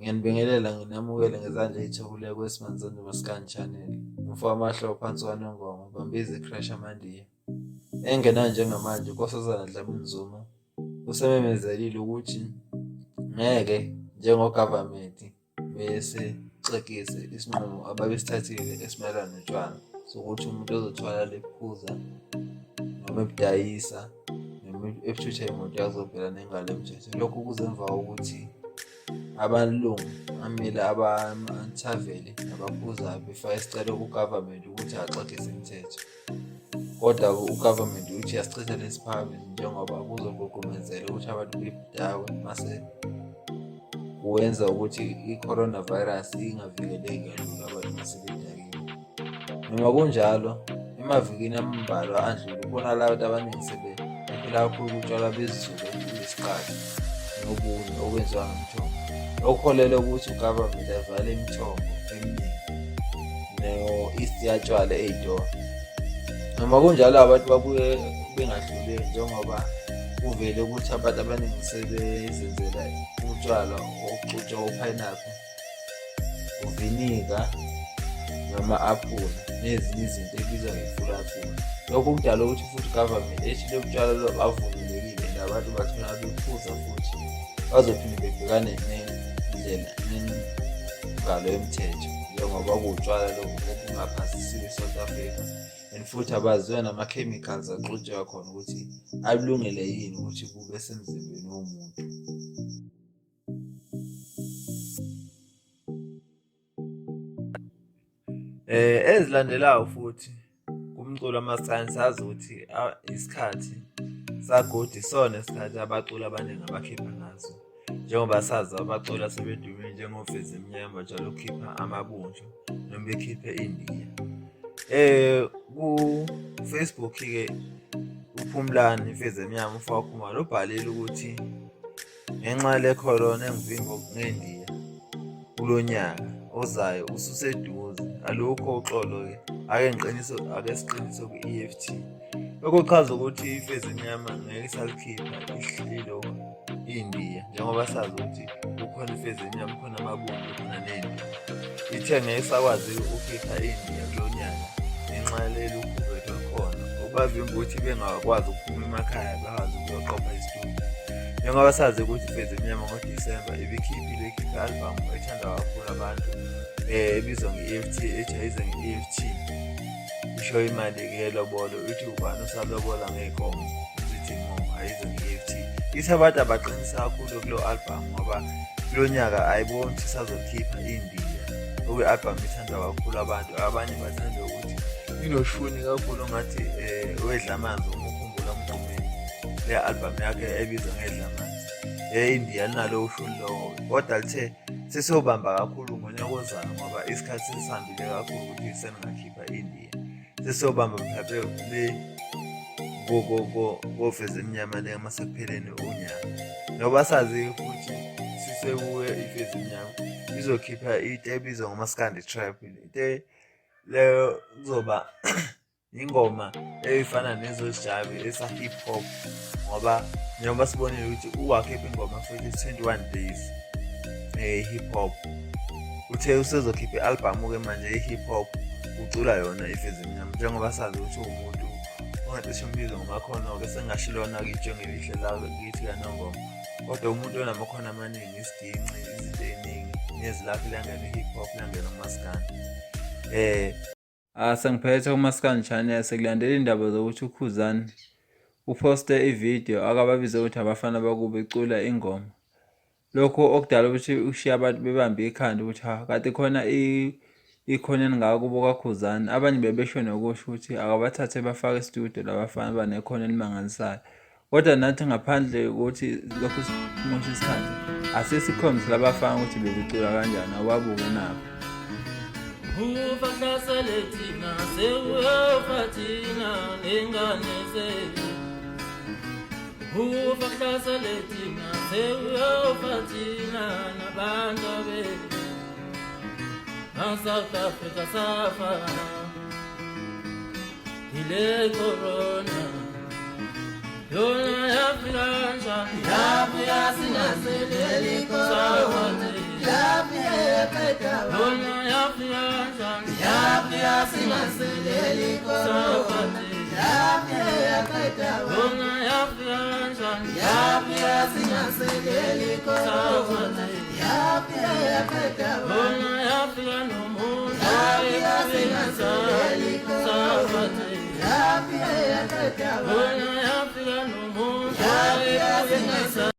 Ngiyanibingelela nginamukele ngezandla ey'thobile kweSimanzonto Maskandi Channel. Umfowamahlo phansi kwaNongoma, Bambiza iCrash Amandiya. Engenayo njengamanje uNkosazana Dlamini Zuma usememezelile ukuthi ngeke njengo-government besexegise isinqumo ababesithathile esimayelana notshwala sokuthi umuntu ozothwala lephuza noma ebudayisa noma ebuthutha imoto azobhekana nengalo yomthetho. Lokhu kuze emva kokuthi abalungu amele abathaveli nabaphuzayo befake isicelo ku-government ukuthi axegise imithetho. Kodwa u-government uthi uyasichitha lesi phakamiso njengoba kuzogqugqumezela ukuthi abantu bebudakwe mase kuwenza ukuthi i-coronavirus ingavikeleki kalula abantu mase bedakiwe. Noma kunjalo, emavikini ambalwa adlule kubonakala abantu abaningi sebephila kakhulu kutshwalwa besiZulu obuyisiqatha nobunye obenziwa ngemithombo, okuholele ukuthi ugovernment avale imithombo eminingi no-east yatshwala ey'tolo. Noma kunjalo abantu babuye bengahluleki njengoba kuvele ukuthi abantu abaningi sebezenzela utshwala obuxutshwa uphayinaphu uviniga nama-aphula nezinye izinto ebizwa ngefulafula. Lokhu kudala ukuthi futhi government ethi lobu tshwala lobu avumelekile nabantu bathola bephuza futhi bazophinde bebhekane nendlela nengalo yomthetho njengoba kuwutshwala lobu obungaphasisiwe e-South Africa and futhi abaziwa nama-chemicals axutshwa khona ukuthi alungele yini ukuthi kube semzimbeni womuntu. Ezilandelayo futhi kumculo wamaskandi sazi ukuthi isikhathi sagodi isona isikhathi abaculi abaningi abakhipha ngaso. Njengoba sazi abaculi asebedumile njengoVezimnyama bajwayele ukukhipha amabunjo noma bekhiphe indiya. Ku-Facebook-ke uPhumlani Mfezemnyama umfowaka Khumalo ubhalile ukuthi Ngenxa yale corona engivimba ngendiya kulo nyaka ozayo ususeduze alukho uxolo-ke ake ngiqinise ake siqinise kwi-EFT. Lokho kuchaza ukuthi ifezi emnyama ngeke isalikhipha ihlilo indiya njengoba sazi ukuthi kukhona ifezi emnyama kukhona amabungu kukhona nendiya. Ithe ngeke isakwazi ukukhipha indiya kulo nyaka ngenxa yaleli ukhuvethe olukhona okubavimba ukuthi bengakwazi ukuphuma emakhaya bakwazi ukuyoqopha isitudiyo. Njengoba sazi ukuthi iVezi Emnyama ngoDisemba ibikhiphile ikhiphe i-albhamu ethandwa kakhulu abantu ebizwa nge-EFT ethi ayize nge-EFT isho imali-ke yelobolo ithi ubani osalobola ngey'nkomo zithi ngo ayize nge-EFT ithi abantu abaqinisa kakhulu kulo albhamu ngoba kulo nyaka ayiboni ukuthi isazokhipha indiya okwi-albhamu ithandwa kakhulu abantu abanye bathanda ukuthi inoshuni kakhulu ongathi um wedla amanzi uma ukhumbula umgqumeni le album yakhe ebizwa ngedlamanzi e-India linalo ushuni lowo kodwa lithe sesiyobamba kakhulu ngonyaka ozayo ngoba isikhathi sesihambile kakhulu ukuthi seningakhipha i-India sesiyobamba mhlawumbe le kofeza emnyama le uma sekupheleni unyaka noba sazi futhi sisekuye ifeza emnyama izokhipha into ebizwa ngomaskandi trap into leyo kuzoba Ingoma eyifana nezozijabi esa-hip hop ngoba njengoba sibonile ukuthi uwakhipha ingoma futhi 21 days hip hop uthe usezokhipha i-albhamu-ke manje ye-hip hop ucula yona ifezi emnyama njengoba sazi ukuthi uwumuntu ongacishe umbizo ngomakhono-ke sengashilona-ke ijongelihle lakithi kanongoma kodwa umuntu onamakhono amaningi isiginci izinto ey'ningi nezilakhe langena i-hip hop langena umaskandi um Ah sengiphethe kuMaskandi Channel sekulandela indaba zokuthi uKhuzani uphoste ividiyo akababize ukuthi abafana bakubo ecula ingoma. Lokhu okudala ukuthi ushiye abantu bebambe ikhanda ukuthi ha kade khona ikhono elingaka kubo kaKhuzani. Abanye bebesho nokusho ukuthi akabathathe bafake estudiyo labafana banekhono elimangalisayo. Kodwa nathi ngaphandle kokuthi lokhu simosha isikhathi asesikhombise labafana ukuthi bebecula kanjani awabuke nabo. Ufa hlasele thina sewuyofa thina nengane zethu. Ufa hlasele thina sewuyofa thina nabantu bethu. South Africa safa ile corona yona yafika kanjani Yafika singazeleli corona. singaseleli corona, yafika yaqeda abantu. Yafika kanjani? Yafika singaseleli corona, yafika yaqeda abantu. Yafika nomuntu. Yafika singaseleli corona, yafika yaqeda abantu. Yafika nomuntu. Yafika singaseleli.